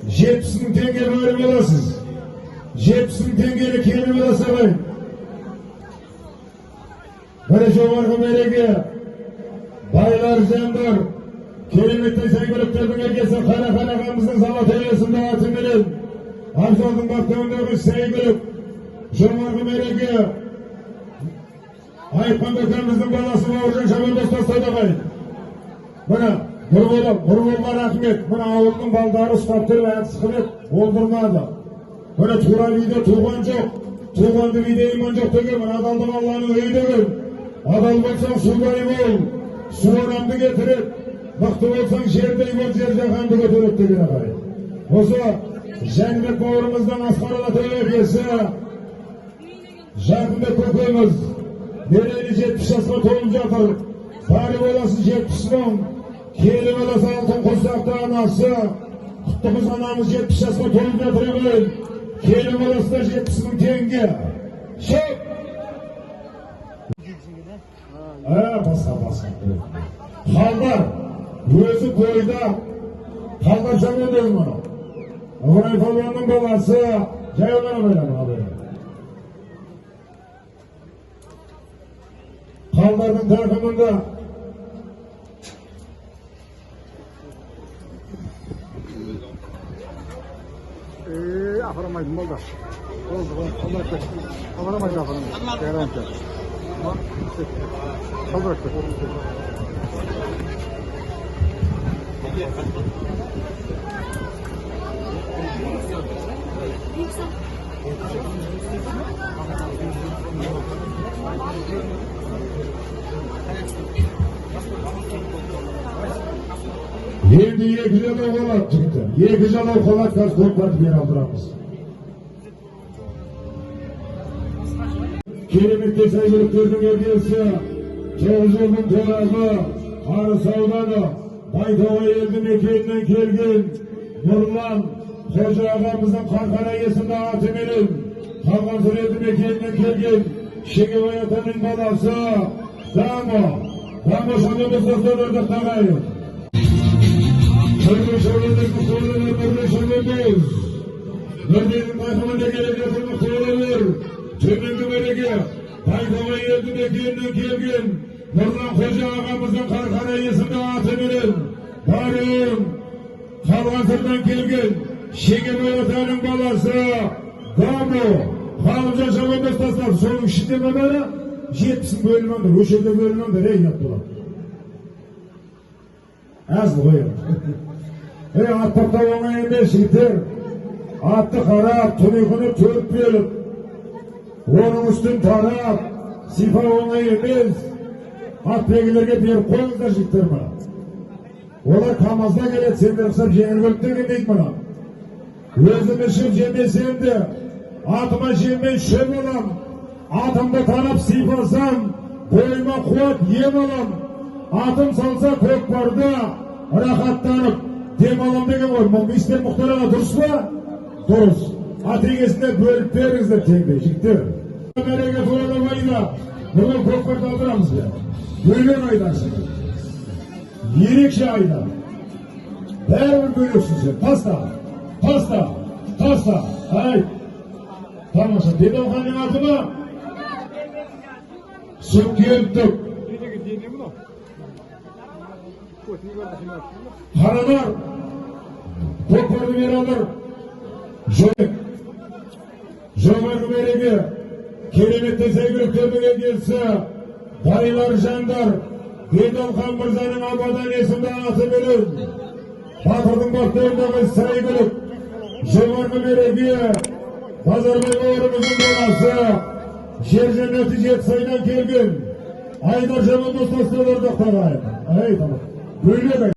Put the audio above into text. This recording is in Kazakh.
70 мың теңге бөліп аласыз. 70 мың теңгені келіп аласыз, ағайын. Бір жоғарғы мереке, байлар, жандар, кереметтей сәйгүліктердің әкесі Қарахан ағамыздың золотой есімді атыменен Абзалдың баптауындағы сәйгүлік. Жоғарғы мереке, Айыпхан көкеміздің баласы Бауыржан шабандоз тастады, ағайын. Міне, Нұрбол, Нұрболға рахмет. Мына ауылдың балдары ұстап тұрып, әдіс қылып болдырмады. Міне, тура биде туған жоқ, туғанды биде иман жоқ деген. Мына адалдық Алланың үйі деген. Адал болсаң, судай бол, су адамды кетіреді. Мықты болсаң, жердей бол, жер жаһанды көтереді деген, ағайын. Осы Жәнібек бауырымыздың асқар Алатау әкесі, жақында көкеміз мерейлі 70 жасқа толып жатыр. Бәрі баласы 70 мың, келі баласы алтын құрсақты анасы Құттықыз анамыз 70 жасқа толып жатыр, ағайын. Келі баласы да 70 мың теңге. Шеп! Ә, басқа, басқа. Қалдар, өзі қойда, Қалдар шабандоз мынау. Ыбырай палуанның баласы, жаяулар абайлар. Қалдардың тақымында. Апарамайтын болды. Болды, қалдырып кет. Апарамайды, апарамайды. Гарантия. Қалдырып кет. Енді екі жалау қалады, жігіттер. Екі жалау қалады, қазір көкпарды бері алдырамыз. Кереметтей сәйгүліктердің әкесі, тоғыз жолдың торабы, Арыс ауданы, Байтоғай елді мекенінен келген Нұрлан Қожа ағамыздың Қарқара есімді атыменен Қалғансыр елді мекенінен келген Шегебай атаның баласы Дамо. Дамо шабандоз тастадырдық, ағайын. Нұрлы шабандоз, мықты, Нұрлы шабандоз. Нұрбектің тақымында келе жатыр, мықты балалар. Төменгі мереке, Байтоғай елді мекенінен келген Нұрлан Қожа ағамыздың Қарқара есімді атыменен Барun Қалғансырдан келген Шегебай атаның баласы Дамо. Ғалымжан шабандоз тастады. Соның ішінде ме бәрі? 70-ін бөліп алыңдар, осы жерде бөліп алыңдар, ей, ұят болады. Әзіл ғой енді. Ей, ат баптау оңай емес, жігіттер. Атты қарап, тұн төрт бөліп, оның үстін тарап, сипау оңай емес. Ат белгілерге беріп қойыңыздар, жігіттер, мына. Олар КамАЗда келеді, сендер ұқсап жеңіл көлікте келмейді мына. Өзім ішіп жемесем де, атыма жеммен шөп алам. Атымды тарап сипасам, бойыма қуат ем алам. Атым салса көкпарда, рахаттанып дем алам деген ғой. Мистер Мұхтар аға, дұрыс па? Дұрыс. Ат егесіне бөліп беріңіздер теңдей, жігіттер. Мереке туралы айда. Бүгін көкпарды алдырамыз бе? Бөлек айдарсың. Ерекше айдар. Бәрібір бөлексің сен. Таста. Таста. Таста. Ай. Тамаша. Беделханның аты ма? Сүткенттік. Не деген дене мынау? Көтіне көрді, қимады. Қаранар. Көкпарды бері алдыр. Жоқ. Жоғарғы мереке, кереметтей сәйгүліктердің әкесі, байлар, жандар, Беделхан мырзаның Абадан есімді атыменен батырдың баптауындағы сәйгүлік. Жоғарғы мереке, Базарбай бауырымыздың баласы, жер жәннаты Жетісайдан келген Айдар шабандоз тастадырдық, ағайын. Ай, тамам. Бөлек.